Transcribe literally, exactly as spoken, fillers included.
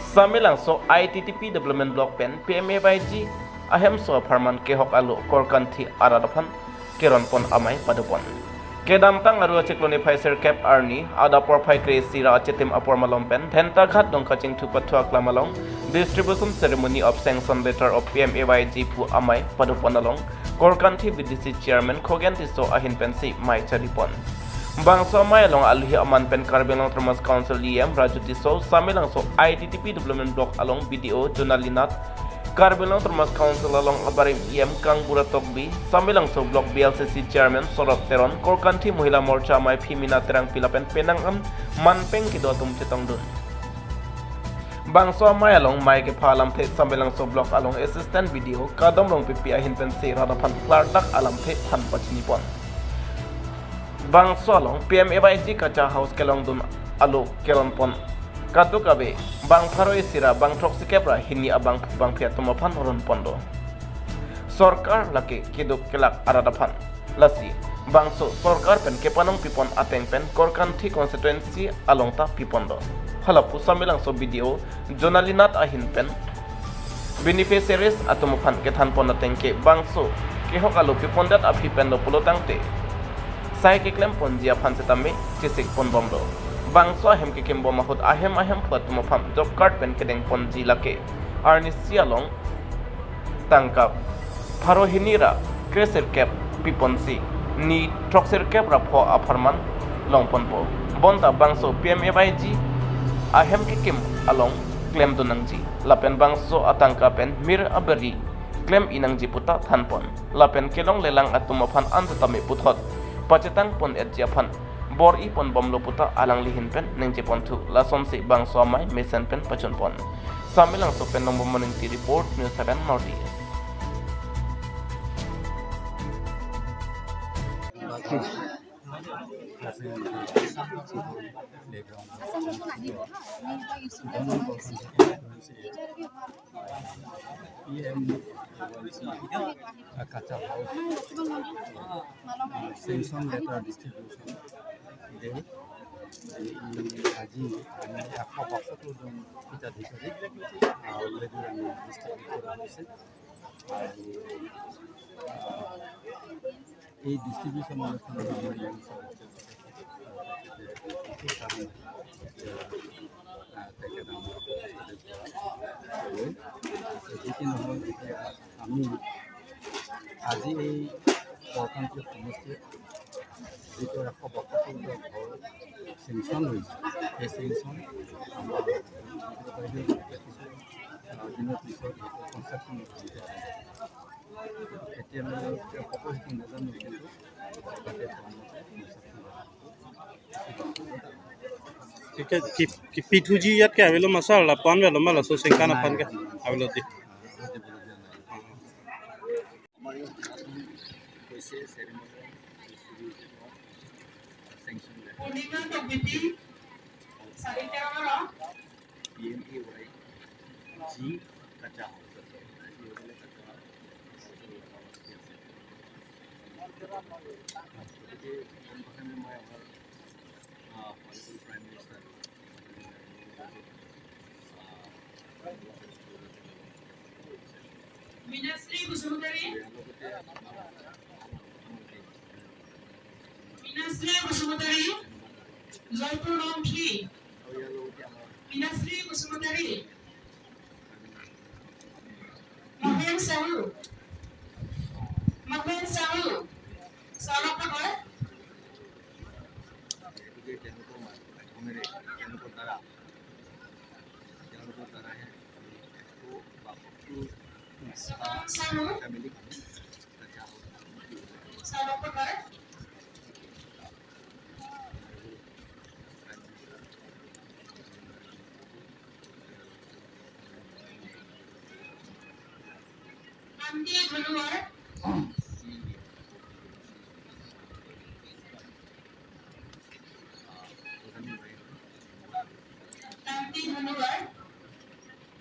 Samelangso I T D P Development Block pen P M A Y G ahemso apharman kehok alo Korkanthi arat aphan keronpon amei padopon. Kedamtang Aru achiklo niphai sirkep arni adap porphai kre-isi ra achitim apor malom pen Thentaghat Dongkachingthu Pathu Aklam along distribution ceremony of sanction letter of P M A Y G pu amei padopon along Korkanthi B D C Chairman Khogen Tisso ahin pensi mei charipon. Bangso amei along aluhi aman pen Karbi Anglong Autonomous Council E M Raju Tisso, Samelangso I T D P Development Block along B D O Jonali Nath, Karbi Anglong Autonomous Council along abarim E M Kangbura Tokbi, Samelangso Block B L C C Chairman Sorot Teron, Korkanthi Mohila Morcha amei Phimina Terangpi lapen penang an manpeng kedo atum chetongdun. Bangso amei along mei kepha alamthe Samelangso Block along Assistant B D O Kadom Rongpipi ahin pensi rat aphan klardak alamthe than pachinipon. Bangso along P M A Y G Kacha House kelongdun alo keronpon kadokave bang pharo isi ra bang throksikep ra hini abang bangphi atum aphan ronpon do. Sorkar lake keduk kelak arat aphan. Lasi bangso sorkar pen kepanong pipon ateng pen Korkanthi constituency along ta pipon do. Halapu Samelangso B D O Jonali Nath ahin pen beneficiaries atum aphan kethanpon ateng ke bangso kehok alo pipondet aphi pen do pulo tangte sai keklemponji aphan setame chesikpon bom do. Bangso ahem kekim bom ahut ahem ahem phu atum aphan job card pen kedengponji lake arnisi along tangka pharo hini ra kresirkep piponsi ni throksirkep ra pho apharman longponpo. Bonta bangso P M A Y G ahem kekim along klemdun nangji lapen bangso atangka pen mir aberi klem-i nangji puta thanpon. Lapen kelonglelang atum aphan an setame puthot pachetangpon-etji aphan bor-ipon bomlo puta alangli ahin pen ningjeponthu. Lasonsi bangso amei mesen pen pachunpon. Samelangso pen Nongbom Morning T report, News seven North East. P M Kacha House, uh, sanction letter distribution day. এই আজি আমি এশ বাসত্তৰ জন হিতাধিকাৰীক, আহ, already আমি ডিষ্ট্ৰিবিউট কৰা হৈছে। আৰু, আহ, এই ডিষ্ট্ৰিবিউশ্যন অনুষ্ঠানত আমাৰ ইয়াৰ ওচৰত তেখেতে আমাৰ, আহ, তেখেত আমাৰ, যি কি নহওক, এতিয়া আমি আজি এই পৰকান্তি সমষ্টিত যিটো এশ বাসত্তৰটা ঘৰ চেংচন হৈছে, সেই চেংচন আমাৰ বাইদেউ কিছু, আহ, দিনৰ পিছত সিহঁতৰ কনষ্ট্ৰাকশ্যন আৰম্ভ হ'ব। কেতিয়ালৈ হ'ব সেইটো নাজানো, কিন্তু তাতে কনষ্ট্ৰাকশ্যন আৰম্ভ হ'ব। Ke, ke, ke, kepithuji ejat ke avelo ma sir, lapu-an avelo ma, laso sengkan aphan ke avelo dei. Purnima Tokbipi, sari kera ora? P M A Y G Kacha House. গতিকে পোনপ্ৰথমে মই আমাৰ, আহ, Honorable Prime Minister, আহ, Meenasri Basumatary. Meenasri Basumatary, Joypur Longkhi. Meenasri Basumatary, Mohen Sahu. Mohen Sahu, Salok Pakoi. গতিকে তেওঁলোকৰ মাধ্যমেৰে, তেওঁলোকৰ দ্বাৰা, তেওঁলোকৰ দ্বাৰাহে আমি এশ বাসত্তৰ Sahu, family Salok Pakoi. Ante Hanuar.